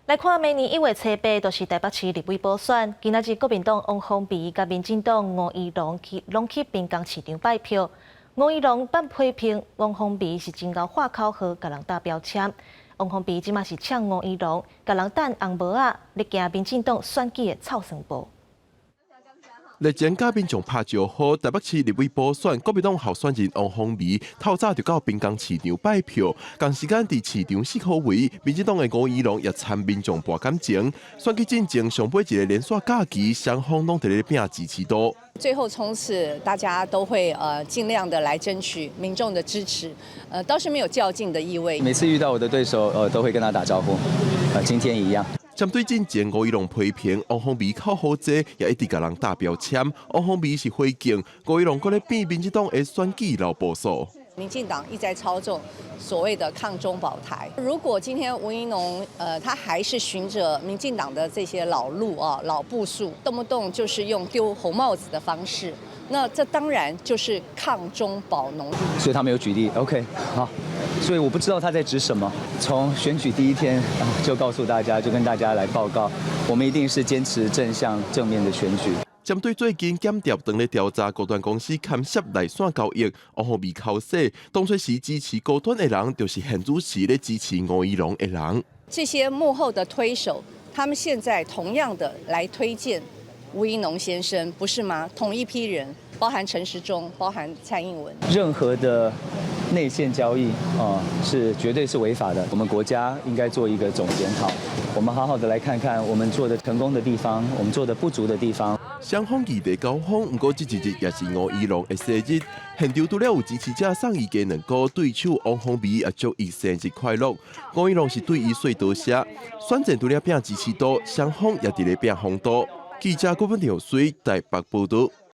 來看明年1月初8，就是台北市立委補選。今仔日國民黨王鴻薇佮民進黨吳怡農去攏去濱江市場拜票。吳怡農反批評王鴻薇是真𠢕喊口號，共人貼標籤。王鴻薇這馬是嗆吳怡農，共人等紅帽仔，咧驚民進黨選舉的臭酸步。日前佮民眾拍招呼，台北市立委補選，國民黨候選人王鴻薇透早就到濱江市場拜票，仝時間佇市場四號位，民進黨的吳怡農也參民眾博感情。選舉進前上尾一个連續假期，雙方攏佇咧拼支持度。最後衝刺，大家都會盡量的來爭取民眾的支持，倒是沒有較勁的意味。每次遇到我的對手，都會跟他打招呼，今天一樣。針對進前吳怡農批評王鴻薇口號濟，也一直共人貼標籤。王鴻薇是回敬，吳怡農閣咧變民進黨的選舉老部署。民進黨一再操縱所謂的抗中保台。如果今天吳怡農，他還是循着民進黨的這些老路啊、老步數，動不動就是用丟紅帽子的方式，那這當然就是抗中保農。所以他沒有舉例，OK，好，所以我不知道他在指什麼。從選舉第一天就告訴大家，就跟大家來報告，我們一定是堅持正向正面的選舉。針對最近檢調當咧調查高端公司牽涉內線交易，王鴻薇剾洗，當初時支持高端的人，就是現主時咧支持吳怡農的人。這些幕後的推手，他們現在同樣的來推薦吳怡農先生，不是嗎？同一批人，包含陳時中，包含蔡英文。任何的內線交易啊，是絕對是違法的。我們國家應該做一個總檢討，我們好好的來看看我們做的成功的地方，我們做的不足的地方。雙方議題交鋒，毋過這一日也是吳怡農的生日。現場除了有支持者送伊雞卵糕，對手王鴻薇也祝伊生日快樂。吳怡農是對伊說多謝。選戰除了拼支持度，雙方也佇咧拼風度。記者郭文條水台北報道。